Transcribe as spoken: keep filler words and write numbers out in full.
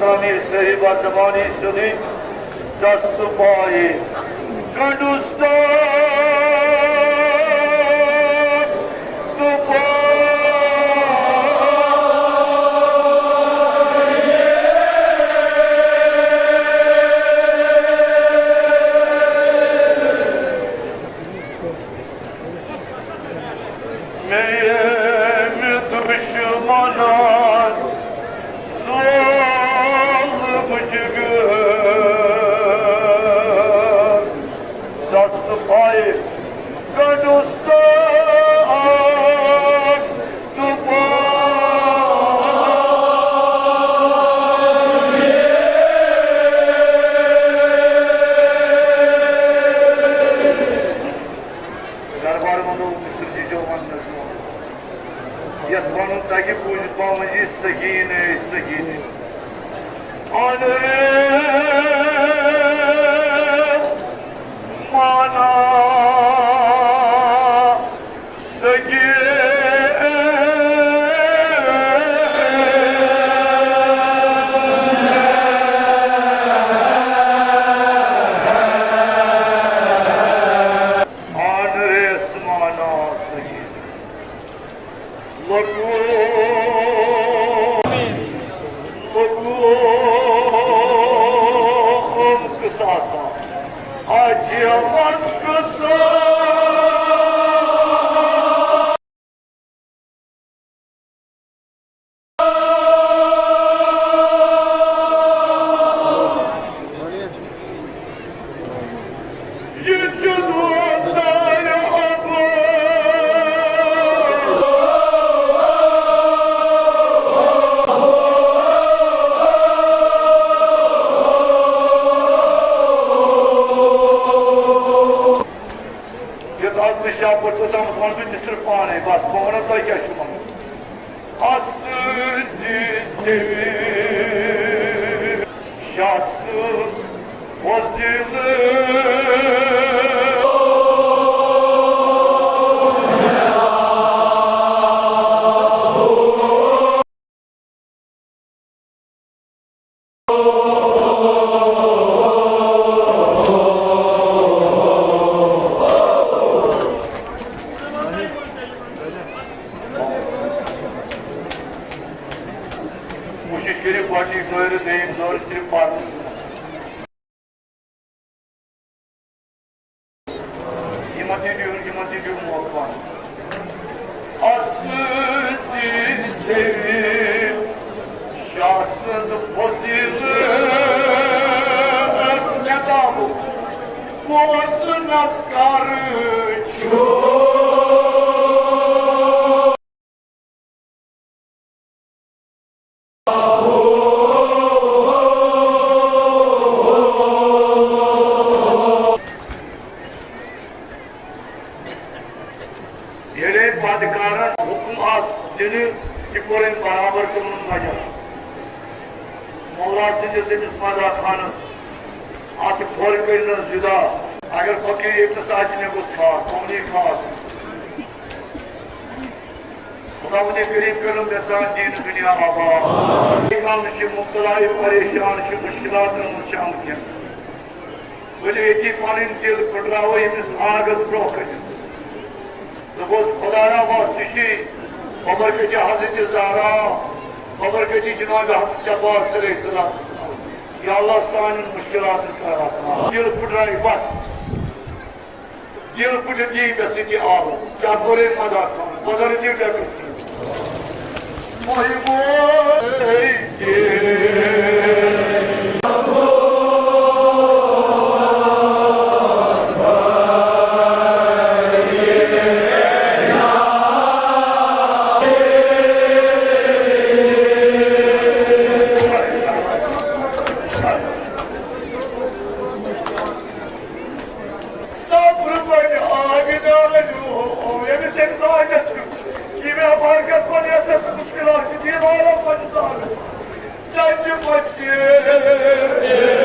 امیر سہری با زبانی سنی دست پائی کنڈوستان تو پائی۔ میرے دشمنان ظلم جگر دست پای کنڈوستان تو پای۔ دربار منو مصر جی جو من نظر۔ یس ونُن تگہِ بوٗزِتھ پاوان زِ سکیٖنہٕ، سکیٖنہٕ۔ آنریس مانا سکیٖنہٕ۔ آنریس مانا سکیٖنہٕ۔ لوٚگُم، لوٚگُم قصاصا، اجمس قصاص۔ یہِ تھاو تُہۍ شاہ پٲٹھۍ، توٚتامَتھ وَنہٕ بہٕ مِسٹر پانَے، بَس، بہٕ وَنو تۄہہِ کیٛاہ چھُ وَنُن۔ اَسہِ زِ زیوِ شاہ سٕنٛز فضیلت۔ کوٗشِش کٔرِو گۄڈٕنِکۍ دورِ، دوٚیِم دورِ صرف پَرُن۔ یِمَن تہِ دِیِو، یِمَن تہِ دِیِو موقعہٕ پَنُن۔ اَسہِ زِ زیوِ شاہ سٕنٛز فضیلت کِتابُک بوزنَس کَر چھُ۔ ییٚلے بدکارن حکم آس دِنہٕ، یہِ کوٚر أمۍ برابر تِمن وجہ۔ مولا سٕنٛدِس أمِس مداح خانس اَتھ کھۄر کٔرۍ نہٕ جُدا۔ اگر فقیٖر ییٚتنس آسہِ، مےٚ گوٚژھ کھاد، پننُے کھاد۔ خداوندِ کریم کٔرِن یژھان دین دنیا آباد۔ کم چھِ مبتلا، یہِ پریشان چھِ، مشکلاتن منٛز چھِ آمٕتۍ۔ ؤلِو ییٚتی پنٕنۍ دِل پھٕٹراوو ییٚمِس آگس برونٛہہ کنہِ۔ دوٚپُس، خدایا، وَس ژٕ چھُے، ببرکتِ حضرت زہرا، ببرکتِ جناب حضرت عباس علیہ السلام۔ یا اللہ، سانٮ۪ن مشکلاتن کر آسان۔ دِل پھٕٹرایہِ بس۔ دِل پھٕٹِتھ یی مےٚ سۭتۍ یہِ آو۔ کیٛاہ کوٚر أمۍ مداح خان؟ بدل دیو ڈیکس سۭتۍ۔ تۄہہِ گوٚو أسۍ صبر بنہِ آبدار، ییٚمِس أمِس حاجت چھُ، یہِ مےٚ برکت بنہِ، یۄس اَسہِ مُشکِلات چھِ، دِیِو عالم پنٛنِس آبَس۔ ژَتجہِ بَچہِ۔